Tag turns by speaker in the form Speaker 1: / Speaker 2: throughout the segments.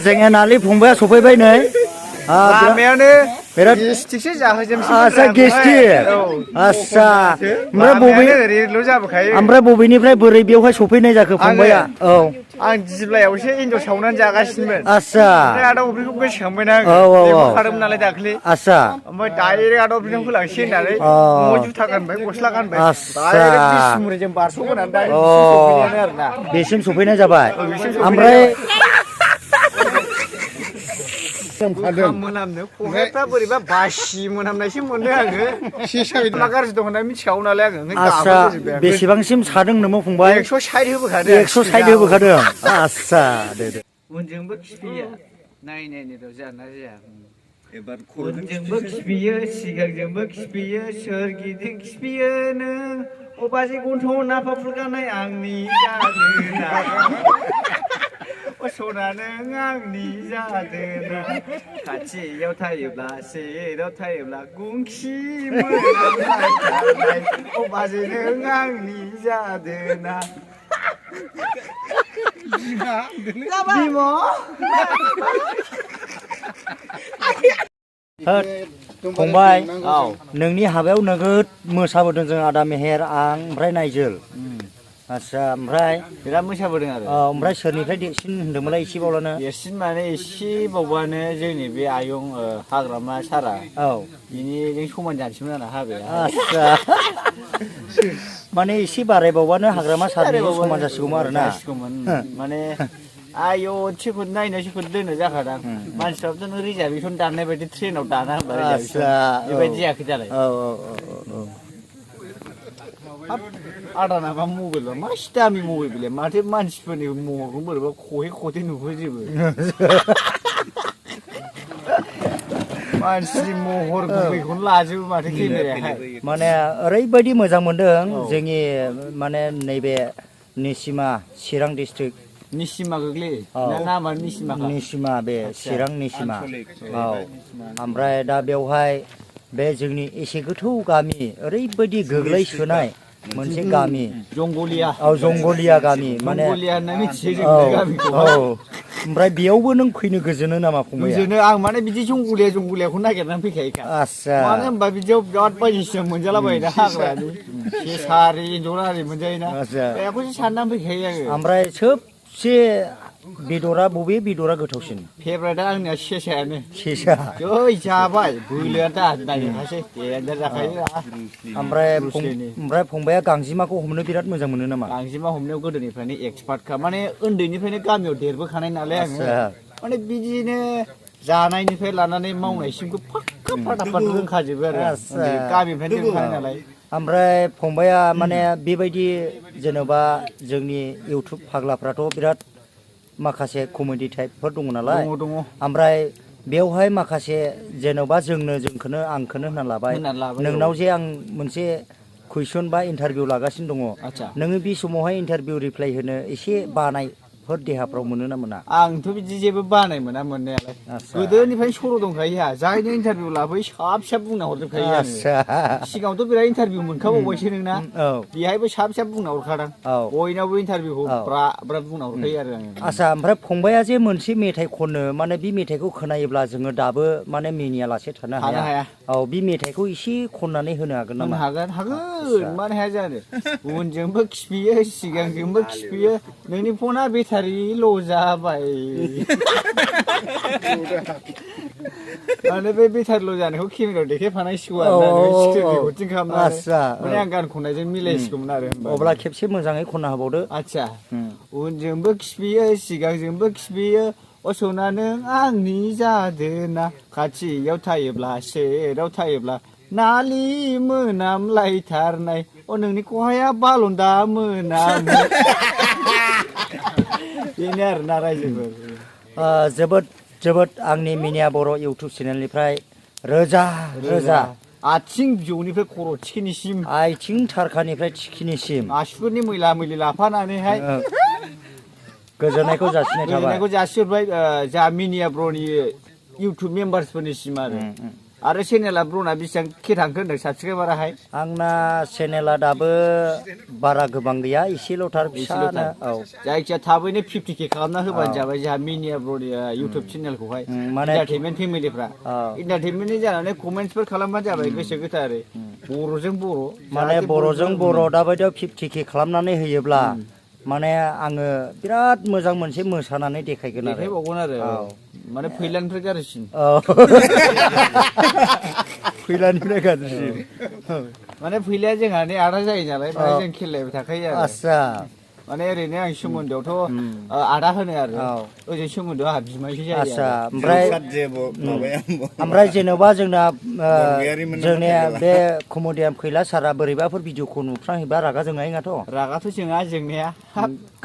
Speaker 1: जोंनिया नालि फंबाया सफैबाय नै
Speaker 2: लामायावनो
Speaker 1: बिराद
Speaker 2: गेस्टिकसो जाहोजोबसै
Speaker 1: आच्छा गेस्टिक आच्छा
Speaker 2: ओरैल' जाबोखायो
Speaker 1: ओमफ्राय बबेनिफ्राय बोरै बेवहाय सफैनाय जाखो फंबाया औ
Speaker 2: आं दिब्लायावसो एन्जर सावनानै जागासिनोमोन
Speaker 1: आच्छा
Speaker 2: ओमफ्राय आदा अफ्रिखौ गोसोखांबायना आङो लेंहरखादोंमोन नालाय दाख्लि
Speaker 1: आच्छा
Speaker 2: ओमफ्राय डाइरेक्ट आदा अफ्रिखौ होलांसै होननानै न'आव जुथा गानबाय गस्ला गानबाय डाइरेक्ट बिसमुरिजों बारस'बोनानै डाइरेक्ट बिसिम सफैनायानो आरोना
Speaker 1: बेसिम सफैनाय जाबाय
Speaker 2: ओमफ्राय
Speaker 3: मोनामनो खबाइफ्रा बोरैबा बासि मोनामनायसो मोनदों आङो मा गाज्रि दं होनना मिथिखागौ नालाय आङो
Speaker 1: आच्छा बेसेबांसिम सादों नोङो फंबाय
Speaker 2: 160 होबोखादों
Speaker 1: 160 होबोखादों आच्छा दे
Speaker 3: उनजोंबो खिफियो नायनायनि र' जाना जाया उनजोंबो खिफियो सिगांजोंबो खिफियो सोरगिदिं खिफियो नों अबाजे गन्थं नाफा फुलगानाय आंनि जादोना सना नों आंनि जादोना खाथियाव थायोब्ला सेराव थायोब्ला गुंखि मोनामलायथारनाय अबाजे नों आंनि जादोना
Speaker 1: फंबाय नोंनि हाबायाव नोगोद मोसाबोदों जों आदा मेहेर आं ओमफ्राय नायजोल आच्छा ओमफ्राय
Speaker 3: बिराद मोसाबोदों आरो
Speaker 1: ओमफ्राय सोरनिफ्राय देरसिन होनदोंमोनलाय एसे बावलानो
Speaker 3: देरसिन माने एसे बावबानो जोंनि बे आयं हाग्रामा सारा बिनिजों समान जानोसैमोन आरो हाबाया
Speaker 1: आच्छा माने एसे बारायबावबानो हाग्रामा सारनि समान जासिगौमोन आरोना
Speaker 3: माने आयौ सेखौ नायनो सेखौ दोनो जाखादां मानसिफ्राबोथ' नों रिजार्भेसन दाननाय बायदि ट्रेनाव दाना होनबा रिजार्भेसन बेबायदि जायाखै दालाय आदानाबा मबाइलबा मा दामि मबाइल बेलाय माथो मानसिफोरनि महरखौ बोरैबा खहे खथे नुहरजोबो मानसिनि महर गुबैखौनो लाजोबो माथो केमेरायाहाय
Speaker 1: माने ओरैबायदि मोजां मोनदों जोंनि माने नैबे निसिमा चिरां डिस्ट्रिक्ट
Speaker 3: निसिमा गोग्लैयो नामा
Speaker 1: निसिमा बे चिरां निसिमा ओमफ्राय दा बेवहाय बे जोंनि एसे गोथौ गामि ओरैबायदि गोग्लैसोनाय मोनसे गामि जंगलिया गामि माने ओमफ्राय बेयावबो नों फैनो गोजोनो नामा फंबाय
Speaker 3: गोजोनो आं माने बिदि जंगलियाखौ नागिरनानै फैखायो
Speaker 1: आच्छा
Speaker 3: मानो होनबा बिदियाव बिराद बायदिसिना मोनजालाबायोना हाग्रानि सेसारि एन्जर मोनजायोना बेखौसो साननानै फैखायो आङो
Speaker 1: ओमफ्राय सबसे बेदरा बबे बेदरा गोथावसिन
Speaker 3: फेभरेटआ आंनिया सेसायानो
Speaker 1: सेसा
Speaker 3: जै जाबाय बोलोआ दा नायनोहासै देन्जार जाखायो
Speaker 1: ओमफ्राय फंबाया गांजेमाखौ हमनो बिराद मोजां मोनो नामा
Speaker 3: गांजेमा हमनायाव गोदोनिफ्रायनो एक्सपार्टखा माने उन्दैनिफ्रायनो गामियाव देरबोखानाय नालाय आङो माने बिदिनो जानायनिफ्राय लानानै मावनायसिमखौ फाक्का फाटाफाट रोंखाजोबो आरो गामिनिफ्रायनो देरबोखानाय नालाय
Speaker 1: ओमफ्राय फंबाया माने बेबायदि जेनेबा जोंनि इउटुब फाग्लाफ्राथ' बिराद माखासे कमेडि टाइपफोर दङ नालाय ओमफ्राय बेवहाय माखासे जेन'बा जोंखौनो आंखौनो होनना लाबाय नोंनाव जे आं मोनसे कुइसन बा इन्टारभिउ लागासिनो दङ नोङो बे समावहाय इन्टारभिउ रिप्लाइ होनो एसे बानायफोर देहाफ्राव मोनो ना मोना
Speaker 3: आंथ' बिदि जेबो बानाय मोना मोननायालाय गोदोनिफ्रायनो सर' दंखायो जायनो इन्टारभिउ लाबोयो साब बुंना हरजोबखायो सिगाङावथ' बिराद इन्टारभिउ मोनखाबावबायसो नोंना बेहायबो साब बुंना हरखादां बयनावबो इन्टारभिउखौ ब्रा बुंना हरखायो आरो आङो
Speaker 1: आच्छा ओमफ्राय फंबाया जे मोनसे मेथाइ खनो माने बे मेथाइखौ खोनायोब्ला जोङो दाबो माने मिनियालासे थानो हाया बे मेथाइखौ एसे खननानै होनो हागोन नामा
Speaker 3: हागोन मानो हाया जानो उनजोंबो खिफियो सिगांजोंबो खिफियो नोंनि फना बेटारिल' जाबाय माने बे बेटारिल' जानायखौ केमेरायाव देखायफानांसिगौ आरो रेकर्डिं खालामनानै माने आं गान खननायजों मिलायसिगौमोन आरो
Speaker 1: अब्ला खेबसे मोजाङै खनना होबावदो
Speaker 3: आच्छा उनजोंबो खिफियो सिगांजोंबो खिफियो सना नों आंनि जादोना खाथियाव थायोब्ला सेराव थायोब्ला नालि मोनामलायथारनाय नोंनि खहाया बालन्दा मोनामो बेनो आरोना रायजोफोर
Speaker 1: जोबोद आंनि मिनिया बर' इउटुब चेनेलनिफ्राय रोजा
Speaker 3: आथिं बिजौनिफ्राय खर' थिखिनिसिम
Speaker 1: आथिं थारखानिफ्राय थिखिनिसिम
Speaker 3: आसुगुरनि मैला लाफानानैहाय
Speaker 1: गोजोननायखौ जासिहरबाय
Speaker 3: जा मिनिया ब्र'नि इउटुब मेम्बार्सफोरनिसिम आरो आरो चेनेला ब्रना बेसेबां के थांखो होनदों साबसक्राइबाराहाय
Speaker 1: आंना चेनेला दाबो बारा गोबां गैया एसेल'थार फिसानो औ
Speaker 3: जायखिया थाबैनो 50K खालामना होबानो जाबाय जोंहा मिनिया ब्रनि इउटुब चेनेलखौहाय एन्टारटेनमेन्ट फेमिलिफ्रा एन्टारटेनमेन्टनि जानानै कमेन्टसफोर खालामबानो जाबाय गोसो गोथारै बर'जों बर'
Speaker 1: माने बर'जों बर' दाबायदियाव 50K खालामनानै होयोब्ला माने आङो बिराद मोजां मोनसे मोसानानै देखायगोन आरो
Speaker 3: देखायबावगोन आरो माने फैलानिफ्राय गाज्रिसिन
Speaker 1: फैलानिफ्राय गाज्रिसिन
Speaker 3: माने फैलाया जोंहा नै आदा जायो नालाय माने जों खेलायबाय थाखायो आरो
Speaker 1: आस्सा
Speaker 3: माने ओरैनो आं सोमोन्दोआवथ' आदा होनो आरो ओजों सोमोन्दोआव आंहा बिमायसो जायो
Speaker 1: आस्सा ओमफ्राय जेनेबा जोंना जोंनिया बे कमेडियान खैला सारा बोरैबाफोर भिडिअखौ नुफ्रांहैबा रागा जोंनायथ'
Speaker 3: रागाथ' जोंहा जोंनाया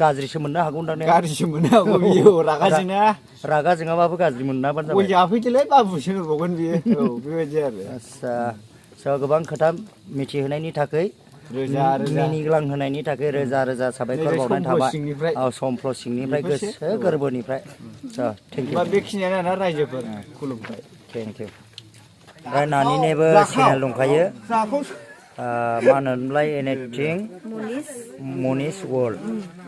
Speaker 1: गाज्रिसो मोननो हागौ दां
Speaker 3: गाज्रिसो मोननो हागौ बियो रागा जोंना
Speaker 1: रागा जोङाबाबो गाज्रि मोननाबानो जाबाय
Speaker 3: जाफैदोलाय बाबुसो होनबावगोन बियो औ बेबायदि आरो
Speaker 1: आस्सा गोबां खोथा मिथिहोनायनि थाखाय मिनिग्लांहोनायनि थाखाय रोजा रोजा साबायखर बावनाय थाबाय समफ्ल सिंनिफ्राय गोसो गोरबोनिफ्राय थेंक इउ
Speaker 3: बेखिनियानो ना रायजोफोर खुलुमबाय
Speaker 1: थेंक इउ ओमफ्राय नानिनेबो चेनेल दंखायो मा होनोमोनलाय एनिथिं मनिस वर्ल्ड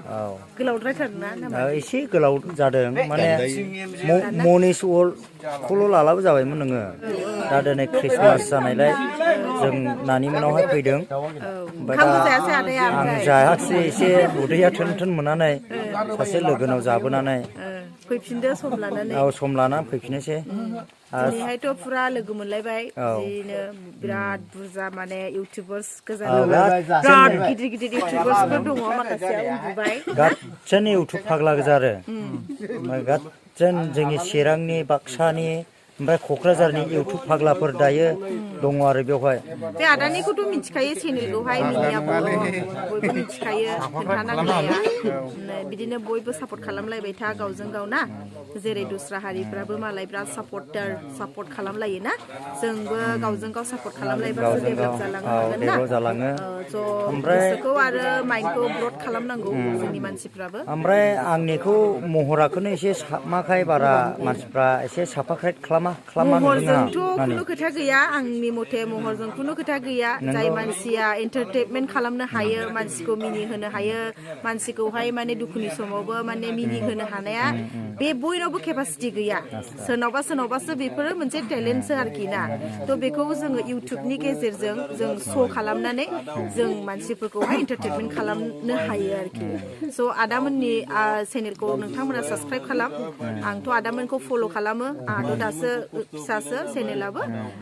Speaker 1: औ
Speaker 4: गोलावद्रायथारना
Speaker 1: एसे गोलाव जादों माने मनिस वर्ल्डखौल' लालाबो जाबायमोन नोङो दा दिनै ख्रिस्टमास जानायलाय जों नानि मोनावहाय फैदों ओमफ्राय दा आं जायाखिसै एसे उदैया थोन मोननानै सासे लोगोनाव जाबोनानै
Speaker 4: फैफिनदो सम लानानै
Speaker 1: सम लानानै फैफिननोसै
Speaker 4: दिनैहायथ' फुरा लोगो मोनलायबाय बिदिनो बिराद बुरजा माने इउटुबार्स गोजानाव बिराद गिदिर इउटुबार्सफोर दङ माखासेया उन्दुबाय
Speaker 1: गादसेन इउटुब फाग्ला गोजा आरो गादसेन जोंनि चिरांनि बाक्सानि ओमफ्राय क'क्राझारनि इउटुब फाग्लाफोर दायो दङ आरो बेवहाय
Speaker 4: बे आदानिखौथ' मिथिखायो चेनेलखौहाय मिनिया बर' बयबो मिथिखायो खोन्थानांलाया बिदिनो बयबो सापर्ट खालामलायबाय था गावजों गाव ना जेरै दस्रा हारिफ्राबो मालाय बिराद सापर्ट खालामलायो ना जोंबो गावजों गाव सापर्ट खालामलायबासो डेभेलप जालांनो हागोन ना गोसोखौ आरो माइन्डखौ ब्रड खालामनांगौ जोंनि मानसिफ्राबो
Speaker 1: ओमफ्राय आंनिखौ महराखौनो एसे साबमाखाय बारा मानसिफ्रा एसे साफाख्रेट
Speaker 4: महरजोंथ' खुनु खोथा गैया आंनि मथे महरजों खुनु खोथा गैया जाय मानसिया एन्टारटेनमेन्ट खालामनो हायो मानसिखौ मिनिहोनो हायो मानसिखौहाय माने दुखुनि समावबो माने मिनिहोनो हानाया बे बयनावबो केपासिटि गैया सोरनावबासो बेफोरो मोनसे टेलेन्टसो आरोखि ना थ' बेखौ जोङो इउटुबनि गेजेरजों जों श' खालामनानै जों मानसिफोरखौहाय एन्टारटेनमेन्ट खालामनो हायो आरोखि स' आदामोननि चेनेलखौ नोंथांमोना साबसक्राइब खालाम आंथ' आदामोनखौ फल' खालामो आंहाथ' दासो फिसासो चेनेलाबो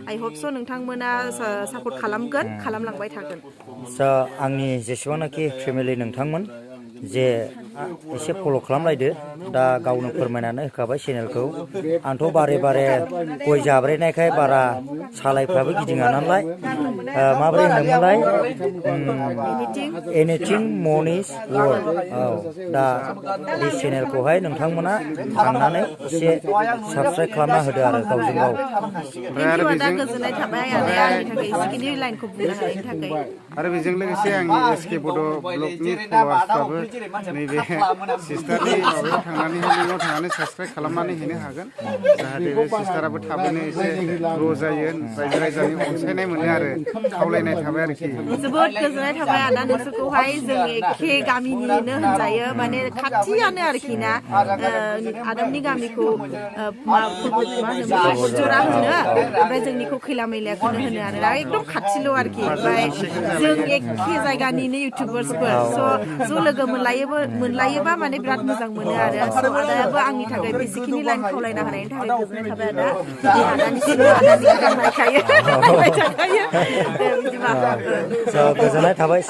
Speaker 4: आइ हप स' नोंथांमोना सापर्ट खालामलांबाय थागोन
Speaker 1: आंनि जेसेबांनाखि फेमिलि नोंथांमोन जे एसे फल' खालामलायदो दा गावनो फोरमायनानै होखाबाय चेनेलखौ आंथ' बारे गय जाब्रेनायखाय बारा सालायफ्राबो गिदिङा नालाय माबोरै होनोमोनलाय एनिथिं मनिस वर्ल्ड दा बे चेनेलखौहाय नोंथांमोना थांनानै एसे साबसक्राइब खालामना होदो आरो गावजों गाव
Speaker 4: गोजोननाय थाबाय आंनि थाखाय एसेखिनि लाइनखौ बुंनो हानायनि थाखाय
Speaker 2: आरो बेजों लोगोसे आंनि एसके बड' ब्लगनि फल'वार्सफ्राबो नैबे सिस्टारनि माबायाव थांनानैहाय लिंकआव थांनानै साबसक्राइब खालामनानै हैनो हागोन जाहाथे बे सिस्टाराबो थाबैनो एसे ग्र' जायो रायजो राजानि अनसायनाय मोनो आरो खावलायनाय थाबाय आरोखि
Speaker 4: जोबोद गोजोननाय थाबाय आदा नोंसोरखौहाय जों एखे गामिनिनो होनजायो माने खाथियानो आरोखि ना आदामनि गामिखौ जरा होनो ओमफ्राय जोंनिखौ खैला मैलाखौनो होनो आरो एकदम खाथिल' आरोखि ओमफ्राय जों एखे जायगानिनो इउटुबार्सफोर स' लोगो मोनलायोबा माने बिराद मोजां मोनो आरो स' आदायाबो आंनि थाखाय बेसेखिनि लाइन खावलायना होनायनि थाखाय गोजोननाय थाबाय आदा आदानि सिगाङाव आदानि गाहाम नायखायो
Speaker 1: गोजोननाय थाबाय